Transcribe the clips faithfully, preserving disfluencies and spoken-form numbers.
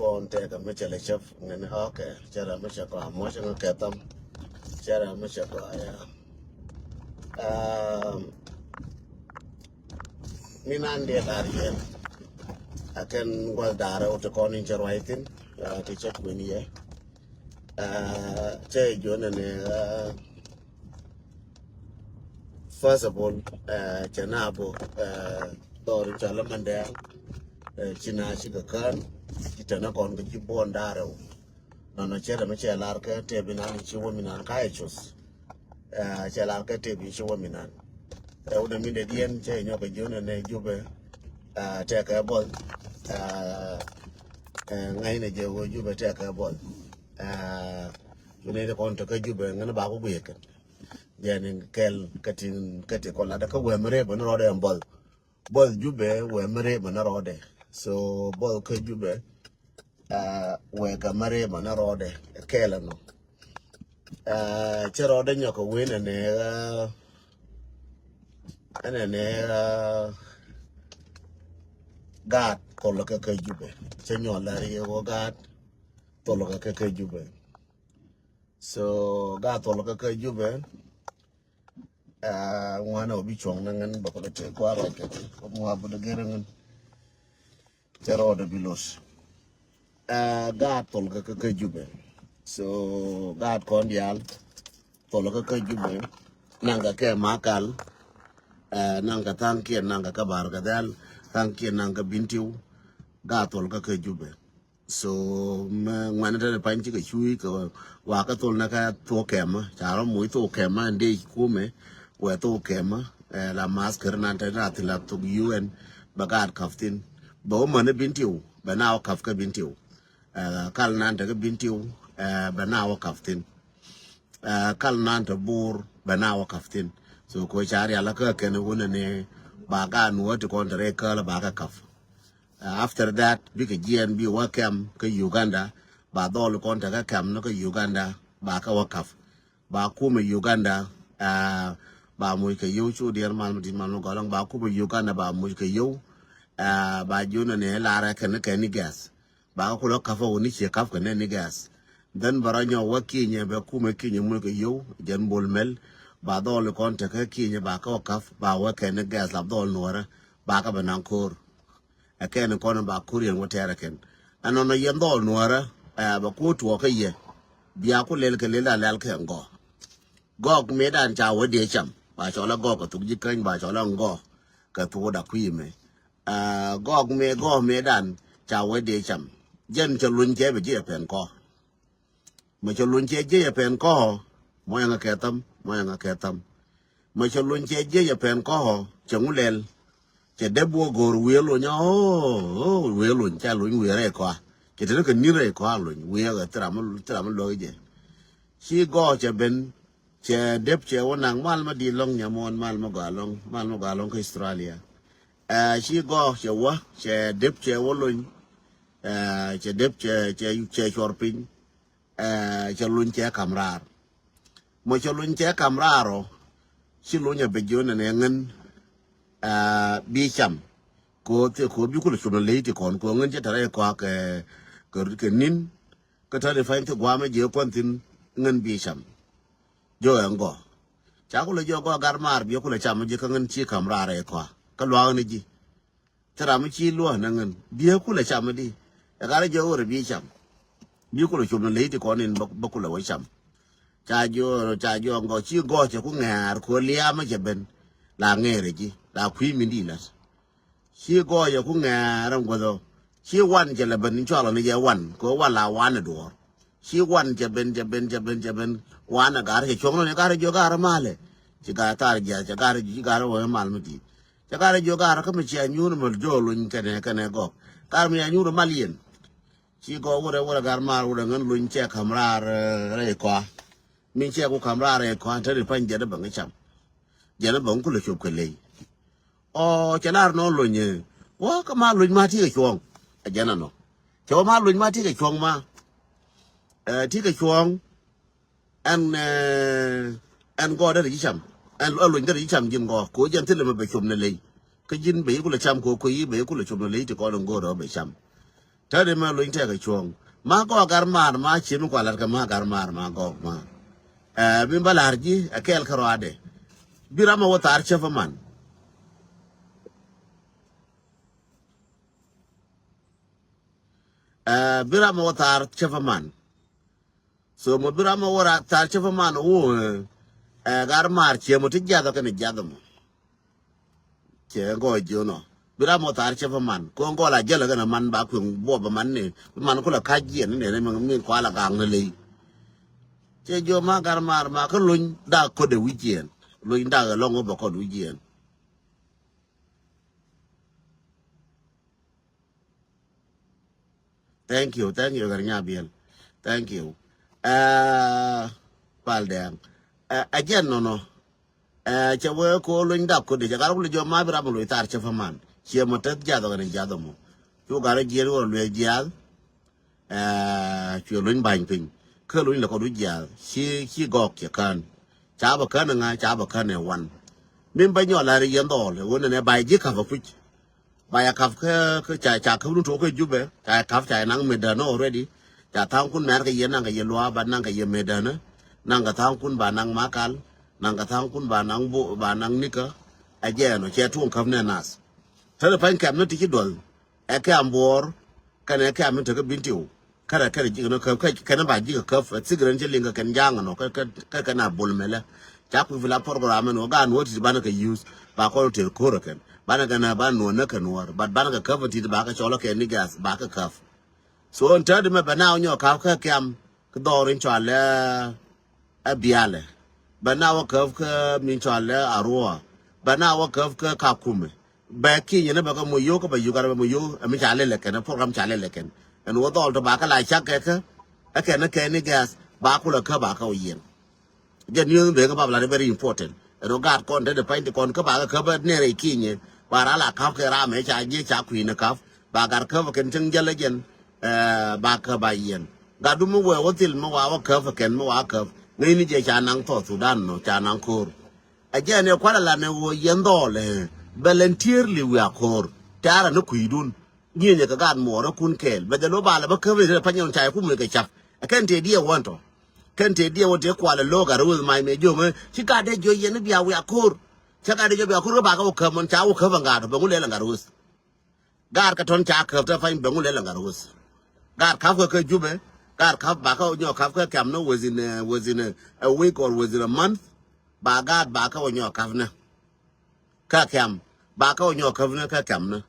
Kɔn tɛkɛ mi cɛ lɛ cäp ŋɛn, okay. Cɛ rɛ mi cɛ kɔa muɔcɛ ŋä kɛ tham. Cɛ rɛ mi cɛ kɔa ya. Um, mi nan dee lar yɛn. A kɛn guath da̱rɛ wä ti kɔn in cɛ ruac thin. Uh, ti cɛ kuin yɛ. Uh, cɛ juɔnɛ ni, uh, first of all, uh, cɛ na bo, uh, dhɔr in cɛ lɛ mandɛ. Uh, ci na ci kɛ kään. Ci tɛnɛ kɔn kɛ ci buɔn da̱rɛ wä. Nɔnɔ cɛ rɛ mi cɛ lar kɛ tɛp inan ci wä mi nan ka ɛ cuth. Ɛ, cɛ lar kɛ tɛp ici wä mi nan. Ɛ, wä dɛ mi dɛ diɛn cɛ nyɔk kɛ jiön nɛ Jubɛ. Ɛ, tɛkɛ buɔth. Ɛ, ɛ, ŋa̱cnɛ jɛ wä Jubɛ tɛkɛ buɔth. Ɛ, cu nɛ kɔn tɛkɛ Jubɛ ŋän ba ku guiɛ kɛn. Jɛ ni kɛl kä tin, kä ti kɔn lat kä wɛ mi rɛ bä ni rɔɔdɛ ɛn buɔth. Buɔth Jubɛ wɛ mi rɛ bä ni rɔɔdɛ. So buɔth kä Jubɛ. Aa, wek a mari ma na rɔɔdɛ kɛɛl ɛnɔ. Aa, cɛ rɔɔdɛ nyɔk kɛ wen ɛnɛ, aa, ɛnɛ nɛ, aa, gaat thol kɛ kɛ Jubɛ. Cɛ nyɔk la ri wä gaat thol kɛ kɛ kɛ Jubɛ. So gaat thol kɛ kɛ Jubɛ. Aa, ŋuanɛ wä bi cuɔ̱ŋ na ŋän bä kɛ lɛ tëë kua̱r ruac kɛ ti kɛ mua̱a̱ bä dɛ gɛr ŋän. Cɛ rɔɔdɛ bi lo̱th. Aa, gaat thol kɛ kɛ kɛ Jubɛ. So gaat kɔn diaal thol kɛ kɛ Jubɛ. Naŋ kɛ kɛ Makal. Aa, naŋ kɛ Thaŋkiɛn, naŋ kɛ kɛ Bar kɛ Dhɛl. Thaŋkiɛn, naŋ kɛ Bintiu. Gaat thol kɛ kɛ Jubɛ. So mɛ ŋuɛn tɛn pany cikɛ cuuc kɛ wakä thol nɛ kɛ thuɔk kɛmä ca rɔ muc thuɔk kɛmä ɛn dee kumɛ wɛ thuɔk kɛmä. Ɛ, la math kär nan tɛn ra thil la thok U N bɛ gaat kap thin bɛ wä män Bintiu bɛ na wä kap kä Bintiu. Ɛ, kal nan tɛ kä Bintiu, ɛ, bɛ na wä kap thin. Ɛ, kal nan tɛ Bor bɛ na wä kap thin. So ko ca rial kä kɛn wunɛ ni ba gaat nuɔ ti kɔn tɛ rɛ käl ba kä kap. Uh, after that bikɛ jiɛn bi wä kɛm kä Uganda, ba dhɔl kɔn tekɛ kɛm ni kä Uganda ba kä wä kap. Ba kumɛ Uganda, uh, ba muc kɛ yio̱w cu diɛn mal mi dit mal mi gɔlɔŋ ba kumɛ Uganda ba muc kɛ yio̱w. Uh, ba junɛ ni larɛ kɛn kɛn ni gas ba kä kulɛ kap wä ni ciɛ kap kɛ nɛ ni gas. Then ba rɔ nyɔk wä Kinyɛ bɛ kumɛ Kinyɛ muc kɛ yio̱w jɛn Bol Mel. Ba dhɔl kɔn tekɛ Kinyɛ ba kä wä kap ba wä kɛn ni gas la dhɔl nuɔrɛ ba kä bɛ naŋ ko̱r. Ɛ kɛn kɔn ba kuriɛn wä tɛɛrɛ kɛn. Ɛnɔnɔ yɛn dhɔl nuɔrä, ɛ, bɛ ku tuɔɔkä yɛ. Bia ku lɛl kɛ lɛl a lɛl kɛ ŋgɔ. Gɔɔk mëëdan ca wä dee cam. Ba cɔl a gɔɔk kɛ thuk ji̱ käny ba cɔl a ŋgɔ. Kɛ thuk da kui̱ mɛ. Ɛ, gɔɔk mɛ gɔɔk mëëdan ca wä dee cam. Jɛn cɛ luny cɛ bɛ ji̱ ɛ pɛn kɔ. Mɛ cɛ luny cɛ jiɛc ɛ pɛn kɔ̱. Mɔyɛ ŋa kɛ tham, mɔyɛ ŋa kɛ tham. Mɛ cɛ luny cɛ jiɛc ɛ pɛn kɔ̱. Cɛ ŋu lɛl. Cɛ dep wä go̱o̱r wiee luny a, oh, oh, wiee luny ca luny wiee rɛy kɔa. Cɛ te ni kɛ ni̱n rɛy kɔa luny wiee kɛ thira mi, thira mi luɔk jɛ. Ci gɔɔ cɛ ben, cɛ dep cɛ wä naŋ mal ma di lɔŋ nyamuɔn mal ma gɔaa lɔŋ, mal ma gɔaa lɔŋ kä Australia. Ɛ, ci gɔɔ cɛ wä, cɛ dep cɛ wä luny. Ɛ, cɛ dep cɛ, cɛ, cɛ cuɔr piny. Ɛ, cɛ luny cɛ kam raar. Mɔ cɛ luny cɛ kam raar ɔ, ci luny a bɛ jiön ɛn ɛ ŋän, ɛ, bi cam. Ko thie ko bi kulɛ cum ley ti kɔn ko ŋän cɛ tɛrɛ kɔak kɛ, kɛ, kɛ ni̱n. Kä tɛrɛ pany thi guamɛ jiɛ kuan thin ŋän bi cam. Jɔ ɛ ŋɔ. Ca kulɛ jɔ gɔ gar maar bi kulɛ cam jiɛ kä ŋän ci kam raar ɛ kɔak. Kä luaak ni ji̱. Thil ram mi ci luɔ̱ɔ̱n ɛ ŋän biɛ kulɛ cam di. Ɛ gat rɛ jɛ wä rɛ bi cam. Bi kulɛ com ni ley ti kɔn in bä kulɛ wä cam. Ca jiɔ, ca jiɔ ŋɔ ci gɔɔcɛ ku ŋɛ̈ɛ̈r ku liaam cɛ ben. La ŋɛ̈ɛ̈r ji̱ la kui̱ min di lat. Ci gɔɔcɛ ku ŋɛ̈ɛ̈r ɛn guäth ɔ. Ci wan cɛ lɛ ben in cɔalɔ ni jɛ wan kɛ wan la wan ɛ duɔ̱ɔ̱r. Ci wan cɛ ben, cɛ ben, cɛ ben, cɛ ben. Wan ɛ gar cɛ cuɔ̱ŋ nɔ ni gar jiɔ gar malɛ. Ci gar thar jiath cɛ gar jiɔ ci gar wä mal mi di̱i̱t. Cɛ gar jiɔ gar kä mi cia nyuur mal jɔɔ luny kɛnɛ kɛnɛ gɔk. Gar mi cia nyuur mal yɛn. Ci gɔk wurɛ wurɛ gar mar wurɛ ŋän luny cɛ kam raar rɛy kɔa. Min cɛ ku kam raar rɛy kɔa te ri pany jɛn bäŋ cam. Jɛn bäŋ kulɛ cop kɛ ley. Ɔ cɛ lar nɔ luny. Wä kä ma luny ma ti kɛ cuɔ̱ŋ. Ɛ jɛn anɔ. Cɛ wä ma luny ma ti kɛ cuɔ̱ŋ ma. Ɛ ti kɛ cuɔ̱ŋ. Ɛn, eh, ɛn gɔɔ derɛ ji̱ cam. Ɛn, ɛn luny derɛ ji̱ cam ji̱n gɔɔ. Ko jɛn thilɛ mɛ bɛ com ni ley. Kä ji̱n bɛ yi kulɛ cam ko, ko yi bɛ yi kulɛ com ni ley ti kɔn in go̱o̱r ɔ bɛ cam. Tääri mɛ lony tɛkɛ cuɔ̱ŋ. Ma gɔaa gar maar ma cie mi kua lat kɛ ma gar maar ma gɔaa ma. Ɛ, mi ba la̱r ji̱ ɛ kɛɛl kä ruaadɛ. Bi ram ɛ wä thaar cäpä man. Ɛ, bi ram ɛ wä thaar cäpä man. So mɔ bi ram ɛ wä ra-, thaar cäpä man wä, ɛ, gar maar cie mɔ ti jiath ɔ kɛn jiath mɔ. Cɛ gɔɔ ji̱ nɔ. Bi ram mɔ thaar cɛ pä man. Ko gɔl a jälä kɛn a man ba kueŋ buɔp a man ni. Bi man kulɛ ka̱c jiɛn ni nɛn mi, mi kual a gaŋ ni ley. Cɛ jiɔ ma gar maar ma kä lony dak kɔt ɛ wi̱c jiɛn. Lony dak ɛ lɔŋ wä bɛ kɔt wi̱c jiɛn. Thank you, thank you, Gar Nyabiel. Thank you. Ɛ, Pal Dɛŋ. Ɛ, ɛ jɛn nɔnɔ. Ɛ, cɛ wee ko luny dak kodi, cɛ gar wuli jɔ ma bi ram luny thar cɛ faman. Ciɛ mɔ teth jath ɣän jath mɔ. Cu gar jiɛl wä luny jiath. Ɛ, cuɛ luny bany piny. Kä luny lɛ kɔdu jiath. Ci, ci gɔk cɛ kän. Ca bɛ kän ŋa, ca bɛ kän ɛ wan. Min bä nyɔl ari yɛn dhɔl, ɛ wun nɛ bay ji̱ kap a kuc. Ba ya kap kä, kä ca, ca kap nu tok kä Jubɛ, ca ya kap ca ya naŋ medänä already. Ca tha̱a̱ŋkun mɛr kɛ yɛ naŋ kɛ yɛ luaak ba naŋ kɛ yɛ medänä. Naŋ kɛ tha̱a̱ŋkun ba naŋ makal, naŋ kɛ tha̱a̱ŋkun ba naŋ bo, ba naŋ nikä. Ɛ jɛɛn ɔ cɛ tuɔ̱ŋ käp nɛ nath. Te ni pa̱ny kɛp ni ti ci duɔl. Ɛ kɛ ambuɔɔr, kɛnɛ kɛ amin te kä bin tiw. Kɛnɛ kɛnɛ ji̱ kɛnɛ käp, kɛ, kɛnɛ ba ji̱ kɛ käp, ɛ thik rɛn cɛ liŋ kɛ kɛn ja̱a̱ŋ ɛnɔ, kɛ, kɛ, kɛ, kɛn a bol mɛlɛ. Ca kui̱ fi la program ɛn wä gaan wä ti banɛ kɛ use, ba kɔn wä tëë ko̱r ɛ kɛn. Banɛ kɛ nɛ, banɛ nuɔ̱n nä kɛ nuɔ̱ɔ̱r, but banɛ kɛ käp ɛ ti ba kɛ cɔl ɛ kɛ ni gas, ba kɛ käp. So ɛn täädi mɛ bɛ na wä nyɔk käp kɛ kɛm, kɛ dhɔr in cɔal ɛ, ɛ bialɛ. Bɛ na wä käp kä min cɔal ɛ Arua. Bɛ na wä käp kä Kakumɛ. Bɛ kinyɛ ni bɛ kɛ mɔ yo̱o̱k kä bɛ Uganda bɛ mɔ yo̱o̱k, ɛ mi ca lɛl ɛ kɛn, ɛ program ca lɛl ɛ kɛn. Ɛn wä dhɔl tɔ ba kä la cak kɛ kä, ɛ kɛn ɛ kɛn ni gas, ba kulɛ kä ba kä wä yɛn. Jɛ ni bɛ kä ba bɛ la ni very important. Ɛn wä gaat kɔn te de pany ti kɔn kä ba kä kä bɛ nɛrɛ kinyɛ, ba ra la kap kɛ ram ɛ ca jiɛ ca kui̱ ni kap, ba gar käp kɛn cäŋ jäl ɛ jɛn, ɛ, ba kä ba yɛn. Gat du mi wee wä thil mi wa wä käp kɛn mi wa käp. Ŋäcni jɛ ca naŋ South Sudan nɔ, ca naŋ ko̱r. A jɛn ɛ kualɛ la nɛ ɣöö yɛn dhɔɔl ɛ, voluntarily wiaa ko̱r. Tɛ̈rɛ ni kui̱dun. Nyieenyɛ kɛ gaat muɔɔrä kun kɛɛl. Bɛ jɛ lo̱ balɛ bä käp ni te panyɛ wun ca yɛ kumɛ kɛ cap. Ɛ kɛn tëë diɛ wä tɔ. Kɛn tëë diɛ wä tëë kualɛ lo̱ gat rɛ weth mac mɛ jiöŋä. Ci gat dee jiö yɛn ni bia wiaa ko̱r. Cä gat dee jiö bia ko̱r kä ba kä wä käp mɔn ca wä käp ɛ gat ɔ bɛ ŋu lɛl ɛ gat rɛ weth. Gaat kä tɔn ca käp te pany bɛ ŋu lɛl ɛ gat rɛ weth. Gaat kap kä kä Jubɛ. Gaat kap ba kä nyɔk kap kä kɛm ni within, eh, within a, a week or within a month. Ba gaat ba kä wä nyɔk kap ni. Kä kɛm. Ba kä wä nyɔk käp ni kä kɛm ni.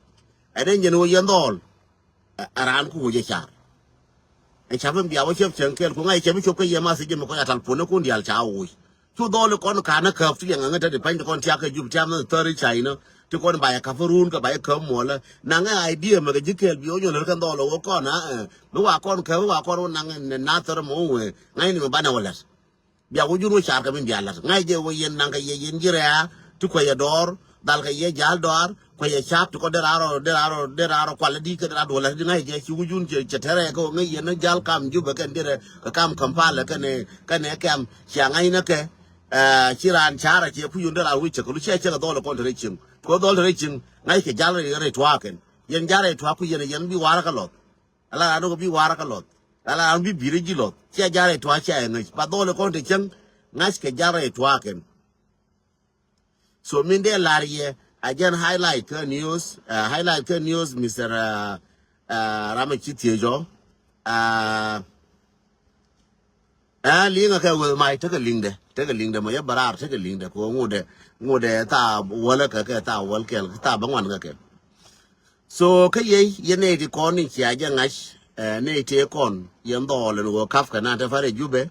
Ɛn ɛn jɛn wä yɛn dhɔɔl. Ɛ, ɛ raan ku wä jɛ car. Ɛ cap in bia wä cɛp cäŋ kɛɛl ku ŋa̱c cɛp in cop kä yɛ ma thiec jɛ mi kɔc a tal puɔ̱n ni kun diaal ca wä woc. Cu dhɔɔl in kɔn ka̱n ni käp ti yɛn ŋäŋä te di pany ti kɔn tiak kɛ Jup tiam ni thäri China. Ti kɔn ba yɛ käp run kɛ ba yɛ käp muɔlä. Naŋ ɛ idea mɛ kɛ ji̱ kɛɛl bi wä nyɔl kɛn dhɔɔl wä kɔn a, ɛ, mi wa kɔn käp, mi wa kɔn wä naŋ ɛ nathär mɔ wee. Ŋa̱c ni mi banɛ wä lät. Bia wä jun wä car kɛ min bia la̱t. Ŋa̱c jɛ wä yɛn naŋ kɛ yɛ yɛn ji̱ rɛ̈ɛ̈ ti kuɛ yɛ dɔɔr, dhal kɛ yɛ ja̱l dɔaar, kuɛ yɛ ca̱a̱p ti kɔ dee raar ɔ, dee raar ɔ, dee raar ɔ kualä di̱i̱t kä dee raar duɔl la̱t di ŋa̱c jɛ ci wä jun cɛ, cɛ tɛrɛ kɛ wä ŋäc yɛn ni ja̱l kam Jubɛ kɛn dirɛ kɛ kam Kampala kɛn, kɛn kɛm cia ŋa̱c ni kɛ, eh, ci raan ca̱rä ciɛ kui̱ yun dee raar wi̱c cɛ kɛ lu ciɛ cɛ kɛ dhɔl kɔn te rɛy cieŋ. Kɛ dhɔl te rɛy cieŋ, ŋa̱c kɛ ja̱l rɛy, rɛy tuaak kɛn. Yɛn ja̱l rɛy tuaak kui̱ yɛn, yɛn bi warä kä lɔth. Ala ran wä bi warä kä lɔth. Ala ran bi bi̱i̱rä ji̱ lɔth. Cia ja̱rɛ tua̱a̱ cia ɛ ŋäc. Ba dhɔl ɛ kɔn te cäŋ ŋa̱c kɛ ja̱rɛ tua̱a̱ kɛn. So min dee lar yɛ a jɛn highlight kä news, uh, highlight kä news, Mister, uh, uh, Ramɛ ci thiec ɔ. Uh, Ɛ liŋä kɛ weth mac tekɛ liŋdɛ, tekɛ liŋdɛ mɔ yɛ bɛ raar tekɛ liŋdɛ kɛ ŋudɛ, ŋudɛ tha wäl kɛ kɛ tha wäl kɛl kɛ tha bä ŋuan kɛ kɛ. So kä yey yɛ nɛy ti kɔn ni cia jɛ ŋa̱c, ɛ, nɛy tëë kɔn yɛn dhɔɔl ɛn ɣöö ka̱p kɛ na te parɛ Jubɛ.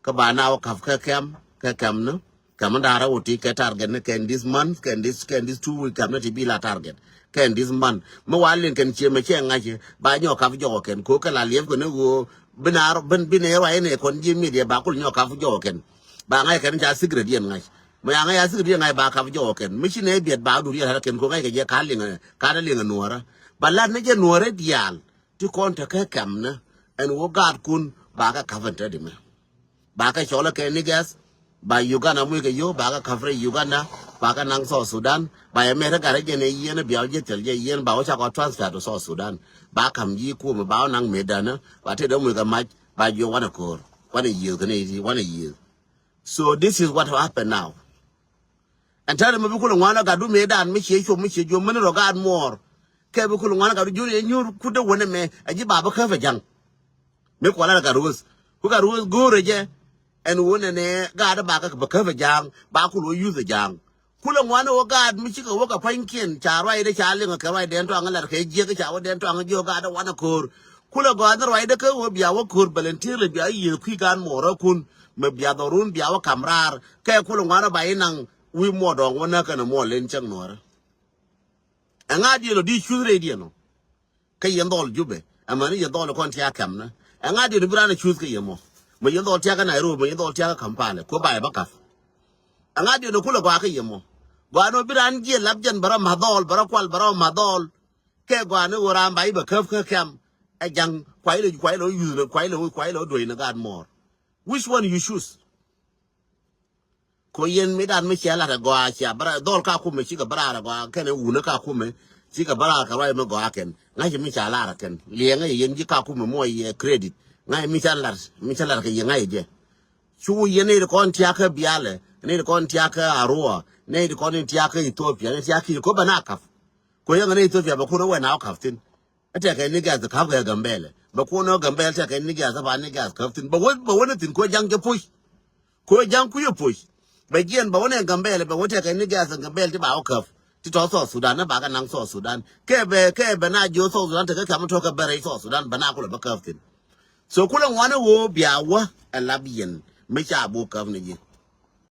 Kä ba na wä ka̱p kɛ kɛm, kɛ kɛm ni. Kɛ mi da̱rä wä ti kɛ target ni kɛn this month, kɛn this, kɛn this two week kɛn ni ti bi la target. Kɛn this month. Mi wa liŋ kɛn cie mɛ cɛ ŋa̱c ba nyɔk kap jɔk kɛn ko kɛ la liɛp kɛn ni ɣöö bi na rɔ, bi, bi nɛ ruac ni kɔn ji̱ media ba kul nyɔk kap jɔk kɛn. Ba ŋa̱c kɛn ca secret yɛn ŋa̱c. Mɛ ya ŋa̱c ya secret yɛn ŋa̱c ba kap jɔk kɛn. Mi ci nɛ biɛt ba dur yɛn kɛn ko ŋa̱c kɛ jɛ ka liŋ, ka liŋ nuɔrä. Ba lat ni jɛ nuɔrä diaal. Ti kɔn te kɛ kɛm ni ɛn wä gaatkun ba kɛ kap ɛn te di mɛ. Ba kɛ cɔl ɛ kɛ ni gas. Ba Uganda muc kɛ yio̱w ba kɛ käp rɛy Uganda, ba kɛ naŋ South Sudan, ba yɛ mɛt ɛ gat rɛ jɛn ɛ yieen ɛ bia wä ji̱ thil jɛ yieen ba wä cakɔ transfer to South Sudan. Ba ka̱m ji̱ kumɛ ba wä naŋ mëëdan ɛ ba tëë dee muc kɛ mac ba jiɔ wanɛ ko̱o̱r, wanɛ yiëëth kɛ nɛy ti wanɛ yiëëth. So this is what happened now. Ɛn tääri mi bi kulɛ ŋuan ɛ gatdu mëëdan mi ciɛ cuɔp mi ciɛ juɔp mi ni rɔ gaat muɔɔr. Kɛ bi kulɛ ŋuan ɛ gatdu jur yɛ nyuur kut dee wänɛ mɛ ɛ ji̱ ba bi käp ɛ ja̱ŋ. Mi kualɛ gat ruth ku gat ruth go̱o̱rɛ jɛ. Ɛn wun ɛnɛ gaat ba kä bä käp ɛ ja̱a̱ŋ ba kul wä yuth ɛ ja̱a̱ŋ. Kulɛ ŋuan ɛ wä gaat mi cikɛ wä kɛ pua̱nykiɛn ca ruacdɛ ca liŋ kɛ ruacdɛn tuaŋ lat kɛ jiɛk ca wä dɛn tuaŋ jiök gaat ɛ wanɛ ko̱o̱r. Kulɛ gɔaa ni ruacdɛ kä wä bia wä ko̱o̱r bɛlɛn ti̱i̱r lɛ bia yiëë kui̱ gaat muɔɔrä kun. Mɛ bia dhɔrun bia wä kam raar kɛ kulɛ ŋuan ɛ ba inaŋ wi̱i̱ muɔɔr dɔɔŋ wä näk kɛn ɛ muɔɔr len cäŋ nuɔɔrä. Ɛŋa diɛn ɔ di cuth rɛy diɛn ɔ. Kä yɛn dhɔl Jubɛ ɛmɛni yɛn dhɔl kɔn tiak kɛmnä. Ɛŋa diɛn bi raan cuth kä yɛ mɔ? Mɛ yɛn dhɔl tiak kä Nairobi, mɛ yɛn dhɔl tiak kä Kampala ko ba yɛ bä kath. Ɛŋa diɛn kulɛ gɔaa kä yɛ mɔ? Gɔaa ni bi raan jiɛ lap jɛn bɛ rɔ ma̱th dhɔl, bɛ rɔ kual, bɛ rɔ ma̱th dhɔl. Kɛ gɔaa ni ɣöö raan ba i̱ bɛ käp kä kɛm. Ɛ ja̱ŋ kuay lɛ, kuay lɛ yuth, kuay lɛ, kuay lɛ duɔ̱c ni gaat mɔɔr. Which one you choose? Ko yɛn mi dan mi cia lat agɔaa cia bä dhɔl ka kumɛ cikɛ bä raar agɔaa kɛnɛ wunä ka kumɛ. Cikɛ bä raar kɛ ruac mi gɔaa kɛn ŋa̱c mi ca lar kɛn liɛŋä yɛ yɛn ji̱ ka kumɛ muɔc yɛ credit. Ŋa̱c mi ca lar mi ca lar kɛ yɛ ŋa̱c jɛ. Cu yɛn nɛy ti kɔn tiakä Bialɛ, nɛy ti kɔn tiakä Arua, nɛy ti kɔn tiakä Ethiopia, nɛy tiakä ko bɛ na kap. Ko yɛn ŋä ni Ethiopia bɛ kun wɛ na wä kap thin. Ɛ tɛkɛ ni gɛth ka̱pkɛ Gambɛlɛ bɛ kuɔn ɛ Gambɛlɛ tɛkɛ ni gɛth ba ni gɛth käp thi̱n bɛ wä bɛ wä ni thi̱n kuɛ ja̱ŋ jɛ puc. Kuɛ ja̱ŋ kui̱ ɛ puc bɛ jiɛn bɛ wä ni Gambɛlɛ bɛ wä tɛkɛ ni gɛth Gambɛlɛ ti ba wä käp ti tɔ̱ South Sudan ni ba kɛ naŋ South Sudan kɛ bɛ kɛ bɛ na jiö South Sudan tekɛ ka̱m tɔ̱ kɛ bɛ rɛy South Sudan bɛ na kulɛ bä käp thi̱n. So kulɛ ŋuan ɛ ɣöö bia wä ɛ lap yɛn mi ca bok käp ni ji̱.